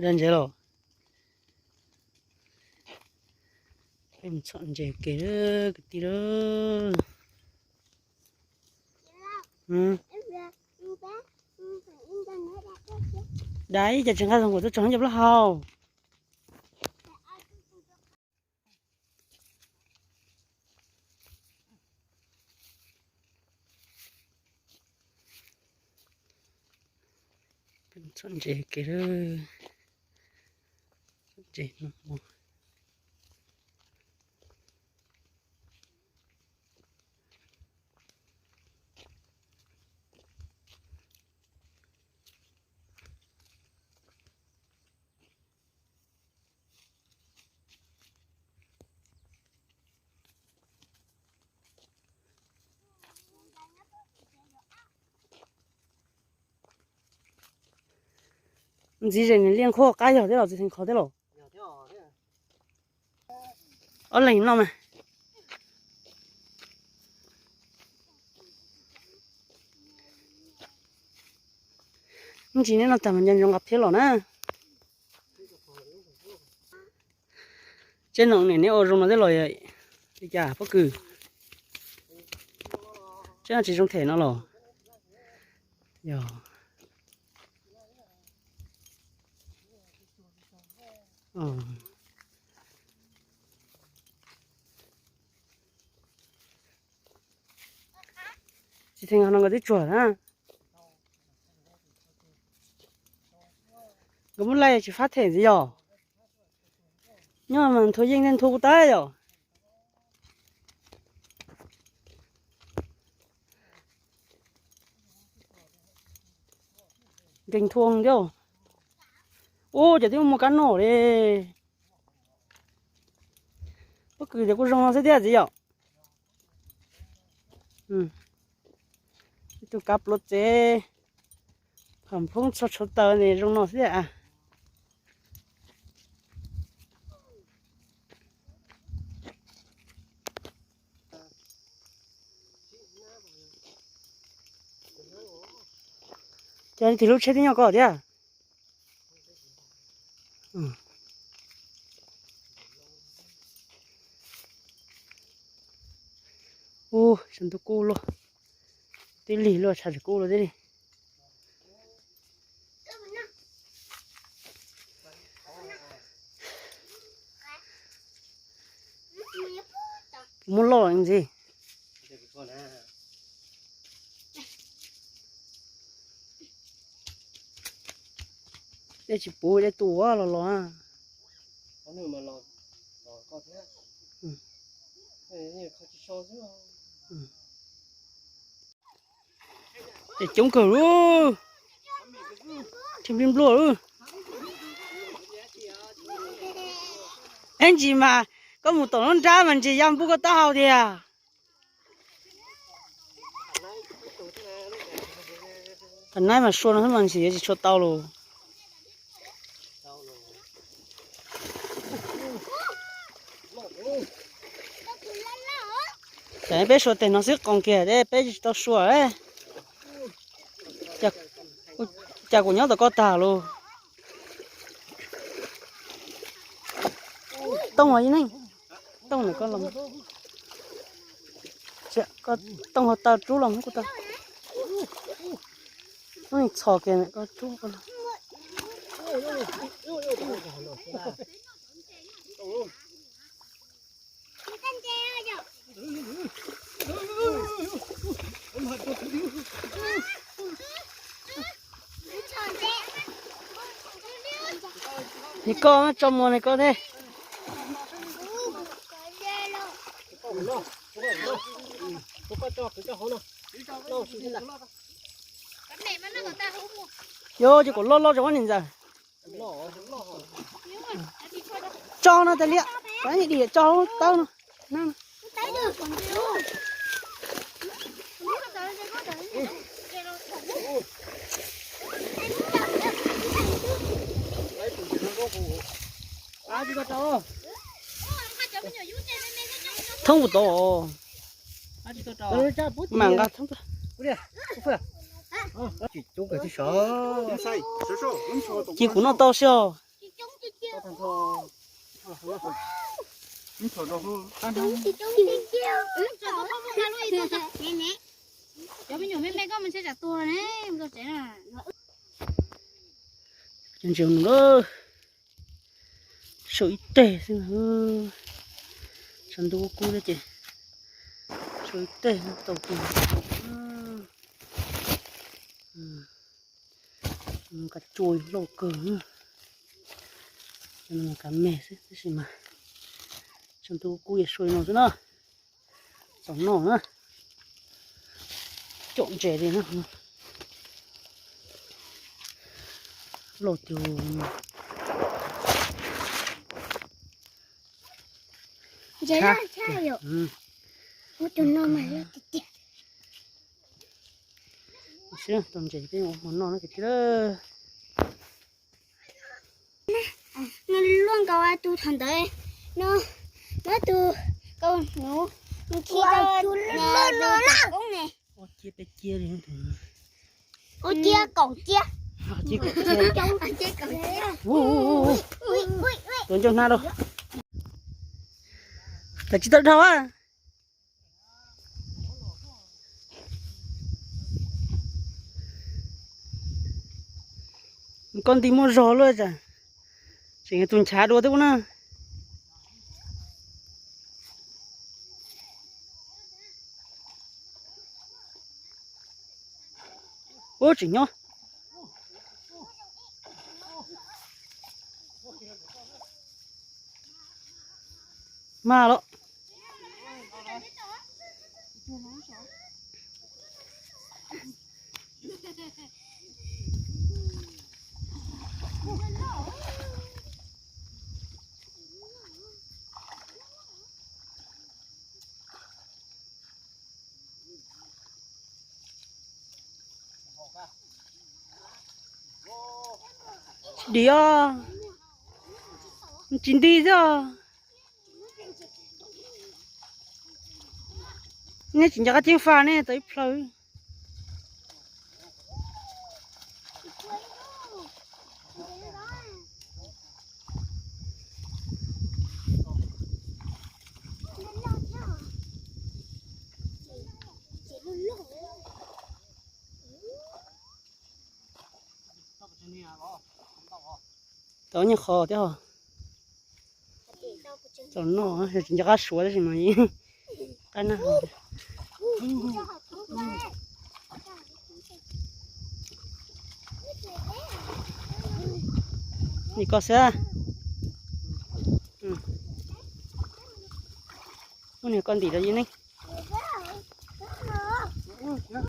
Dag ntses los. Peb mus txhom ntses kev lawm kwv tij lawm. Dais, cas tsis nqa zoo kuv tuaj tso cov plaub hau. Txhom ntses kev lawm. Ntses no. Ntxiv ze nws liaj nqhuab qab yog thiab los txiv theej qhov thiab los. Ob leeg no mas. Ntsis neb no tag mas nco ntsoov nqa phiab los na. Tseeb no ne, neb ua zoo no thiab los li cas pob kws? Tseeb no tsis zoo them no los? Yog. Tsis theej no nkawd twb tsuag na. Nkawd muab laij tsis fab them ntxiv yog. Nyob mas nthua yeej thiaj nthua kuj tag yom. Nkees nthua thiab. Ub, ces twb muaj kab noj li. Pob kws ces kuj zoo no xwb thiab txiv yom. Ib tug kab pluav txev, pham phoob txog tshauv taws ne zoo no xwb thiab. Ces tig lub tsheb twb nyob koj thiab. Ub, sab ntuj kub luaj, tib lig luaj, tshav tsis kub luaj tib li. Muab loj ntxiv. Dej tsis puv, dej tu los los. Ces coob kawg lub, tsis nplig npluaj lub. Eb ntsis mas koj mus tom lub nrab mas ntsis ya npub koj taub hau tiag. Qhov naib mas sua no xwb mas ntsis yuav tsis tshua tau los. Tam peb sua teg no xwb qoos kiag, peb tsis tau sua. Cas kuv nyob tom koj tag lus. Tooj os neej, tooj ntawm koj los, tooj ho taw rub los muab kuv tau. Muab txhos kiag koj rub koj los. Nws koj tso muag nws koj thiab. Yog ces kom loj loj rau ua niam ntxawm. Tso no tas liam, kom ib dim tso tawb no. Thoob ua tod, mam nqa thoob. Cia kuv noj tau xwb os. Cov me nyuam me me koj mus ntshe tsam tuag ne, mus tsev na. Cov ntses no lawm, sau ib teg xwb. Tshav ntuj kub thiab ces sau ib teg tau kiag. Kav tsua loj kawg. Kav me xwb tab sis mas tshav ntuj kub yuav sau li no xwb na. Txaus noj na. Caum ntses li na. Loj tiag. Ntses loj tshaj yom. Ua tus no mas loj tiag tiag. Sib tau ntses peb ua hmo noj no tiag tiag. Nws luaj nkaus tus thaum ntawd, no, muab tus kaus hnyuv, nws khi tau tus loj no lawm ne. Ua cia peb cia li. Ua cia kaum cia. Ua cia kaum cia. Tuav ncauj hnab rau. Tawm tsis tau dhau a. Koj nti muaj zog luaj tsam, tseem tus nchav dua twb ua na. Ub, tseem nyob. Mag los. Tsis dim os, tsis nti xwb os. Nej tsis nco qab ceev faj nej tau ib plhaw. Tau nyuag qho thiab os. Tau noj, tsis nco qab suav tab sis mas qab nag. Nim koj xwb. Ub, nim koj ntim rau yeej neeg.